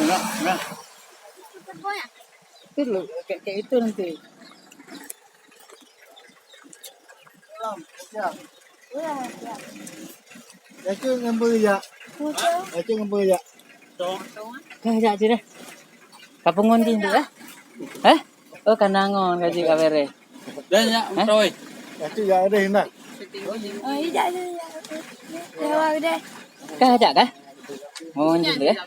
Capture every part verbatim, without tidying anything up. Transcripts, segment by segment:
Nah, nah. Itu loh, kayak, kayak itu nanti. Yakin ngambil ya? Yakin ngambil ya? Dah, jak je dah. Kapungon je tu, eh? Eh? Oh, kanangon kaji kawere. Dah, ya, eh? Betul. Yakin ya ada hina. Oh, iya, iya, iya. Ya, udah. Kah, jak kah? Mohon je deh.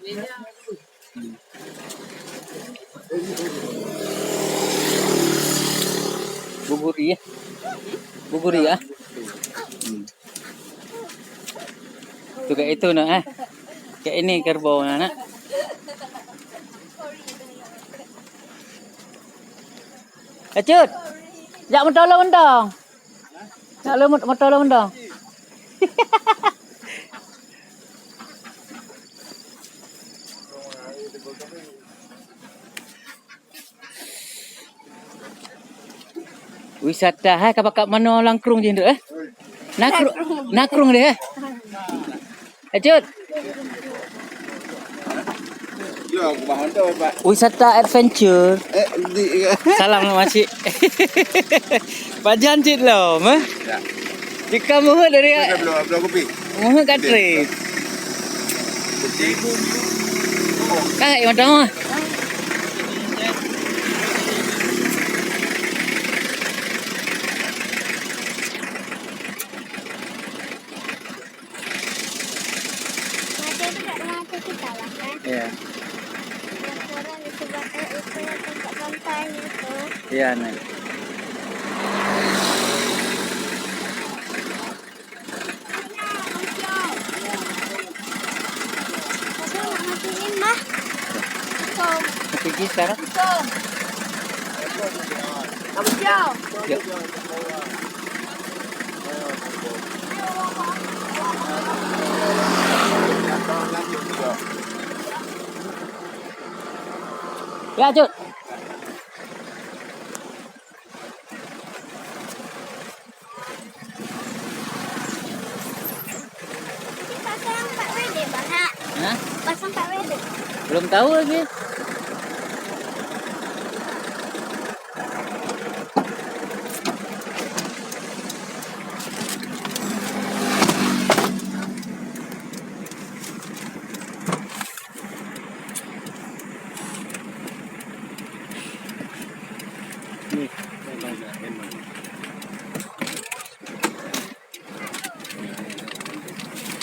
Buburi ya. Buburi ya. Hmm. Tu kat itu nak eh. Kat ini kerbau nak. Eh, Cut. Jak motor lôn mantong. Jak lôn mot-, motor lôn mantong. Wisata hai ka pakat manoe lam krueng jih, Nduk, eh? Na kru-, na krueng deh, eh? Eh, Cut. Ya, aku bahan tu, Pak. Wisata adventure. Eh, di, Salam, Makcik. Pajan cit lom, eh? Ya. Jika meuheuet dari Kita belum, belum kopi. Meuheuet ka trip. Kopi. Kan kat mata mah. Macam tu kat rumah tu kita lah kan. Ya. Yang sekarang di sebelah eh, itu yang tempat pantai itu. Ya, nah. Aku nak matiin, Bah. Kosong. Pergi sekarang? Kosong. Abang Jao. Ya. Ya, Cut. Pasang empat W D, Bah, ha? Hah? Pasang empat W D. Belum tahu lagi.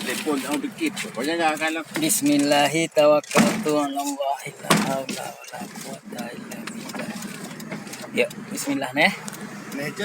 Telepon tahu dikit. Pokoknya jangan kalau Bismillahi tawakkaltu ala Allah, la haula wala quwwata illa billah. Yuk, bismillah neh. Meja